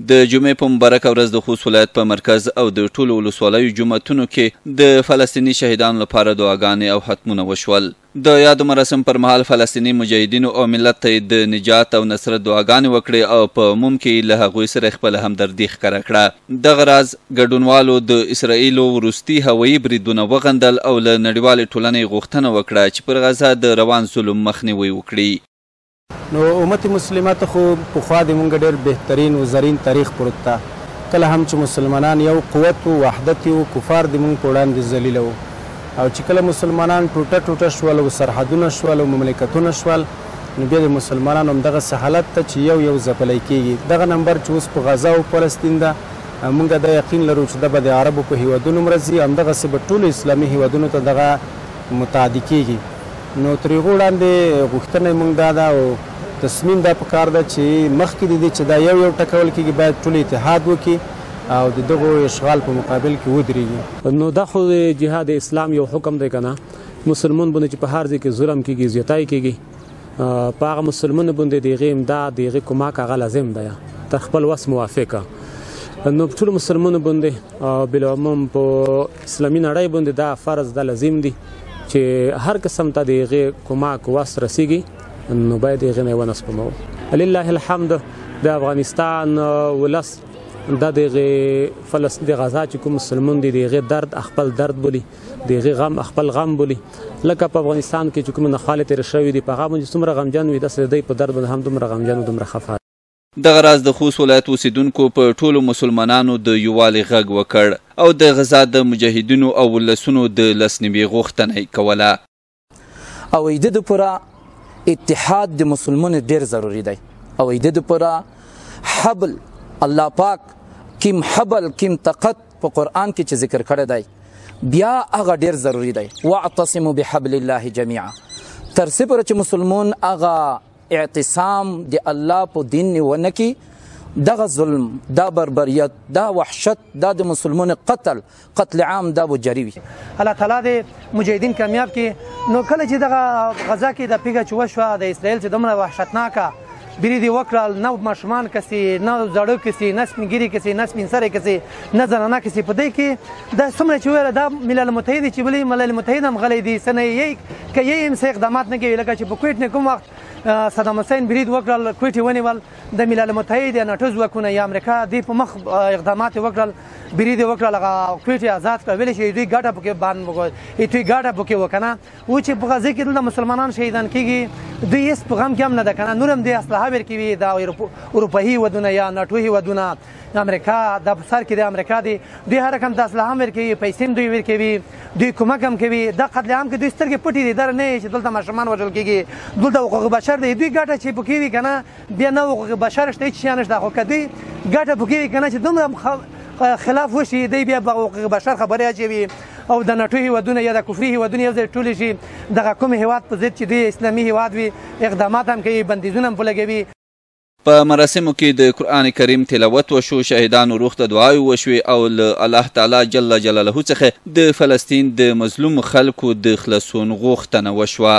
د جمعې په مبارکه ورځ د خوست ولایت په مرکز او د ټولو ولسوالیو جوماتونو کې د فلسطیني شهیدانو لپاره دعاګانې او ختمونه وشول. د یادو مراسم پر مهال فلسطیني مجاهدینو او ملت ته د نجات او نصرت دعاګانې وکړې او په عموم کې له هغوی سره خپله همدردي ښکاره کړه. دغه راز ګډونوالو د اسرائیلو وروستي هوایي بریدونه وغندل او له نړیوالې ټولنې غوښتنه وکړه چې پر غزه د روان ظلم مخنیوی وکړي. نو امت مسلمه ته خو پخوا د مونږ ډېر بهترین و زرین تاریخ پروت ده. کله هم چې مسلمانان یو قوت و وحدت و، کفار د مونږ په وړاندې ذلیله وو، او چې کله مسلمانان ټوټه ټوټه شول او سرحدونه شول او مملکتونه شول، نو بیا د مسلمانانو همدغسې حالت ته چې یو یو ځپلی کېږي. دغه نمبر چې اوس په غزه او فلسطین ده، مونږ دا یقین لرو چې دا به د عربو په هیوادونو هم راځي، همدغسې به ټولو اسلامي هیوادونو ته دغه متعدي کېږي. نو تر هغو وړاندې غوښتنه یې مونږ دا ده او تصمیم دا پکار ده چې مخکې د دې چې دا یو یو ټکول کېږي، باید ټول اتحاد وکړي او د دغو اشغال په مقابل کې ودرېږي. نو دا خو د جهاد اسلام یو حکم دی که نه، مسلمان باندې چې په هر ځای کې ظلم کېږي، زیاتی کېږي، په هغه مسلمان باندې د هغې امداد، د هغې کمک هغه لازم دی تر خپل وس موافقه. نو په ټولو مسلمانو باندې بالعموم په اسلامي نړۍ باندې دا فرض دا لازم دی چې هر قسم ته د هغې کمک وس رسیږي، نو باید هغې نه یې ونه سپموو. لله الحمد د افغانستان ولس دا د هغې فلسطین د غزا چې کوم مسلمان دی، د هغې درد خپل درد بولي، د هغې غم خپل غم بولي. لکه په افغانستان کې چې کومې ناخوالې تېرې شوې دي، په هغه باندې څومره غمجن وي، داسې د دوی په درد باندې هم دومره غمجن او دومره خفه. دغه راز د خوست ولایت اوسېدونکو په ټولو مسلمانانو د یووالي غږ وکړ او د غزا د مجاهدینو او ولسونو د لاسنیوي غوښتنه یې کوله. او د دې دپاره اتحاد د مسلمانو ډېر ضروري دی، او د دې دپاره حبل الله پاک کیم حبل کیم طاقت په قرآن کې چې ذکر کړی دی، بیا هغه ډېر ضروري دی. واعتصموا بحبل الله جمیعا، تر څه پورې چې مسلمان هغه اعتصام د الله په دین ونه کی، دغه ظلم، دا بربریت، دا وحشت، دا د مسلمانو قتل، قتل عام، دا به جاری وي. الله تعالی دې مجاهدین کامیاب کړي. نو کله چې دغه غزا کې د پیګه چې وشوه، د اسرائیل چې دومره وحشتناکه برید یې وکړل، نه ماشومان کسي، نه زاړه کسي، نه سپین ږیري کسي، نه سپین سرې کسي، نه زنانه کسي، په دې کې دا څومره چې وویله دا ملل متحد چې بلې ملل متحد هم غلی دي، څه نه یې که یې هم څه اقدامات نه کوي. لکه چې په کویټ نه کوم وخت صدام حسین برید وکړل، کویټ یې ونیول، د ملل متحد یا ناټو ځواکونه یا امریکا دې په مخ اقدامات یې وکړل، برید یې وکړل، هغه کویټ یې ازاد کړ. ویل چې دوی ګټه پکې باندې وکړه، دوی ګټه پکې وکړه. و چې په غزې کې دلته مسلمانان شهیدان کېږي، دوی هېڅ په غم کې هم نه ده که نه، نور هم دې اسلحه ورکوي، دا اروپایي هېوادونه یا ناټو هېوادونه، امریکا دا په سر کې د امریکا دی، دوی هر رقم د اسلحه هم ورکوي، پیسې هم دوی ورکوي، دوی کمک هم کوي. دا قتل عام کې دوی سترګې پټې دي، دا نه چې دلته ماشومان وژل کېږي، دلته حقوق بشر دی، دوی ګټه چې پکې وي که نه، بیا نه حقوق بشر شته، هېڅ شی نشته. خو که دوی ګټه پکې وي که نه، چې دومره خلاف وشي، دوی بیا په حقوق بشر خبرې اچوي او د ناټو هېوادونه یا د کفري هېوادونه یو ځای ټولې شي، دغه کوم هېواد په ضد چې دوی اسلامي هېواد وي، اقدامات هم کوي، بندیزونه هم پرې لګوي. په مراسمو کې د قرآن کریم تلاوت وشو، شهیدانو روح ته دعاوې وشوې او له الله تعالی جل جلاله څخه د فلسطین د مظلومو خلکو د خلاصون غوښتنه وشوه.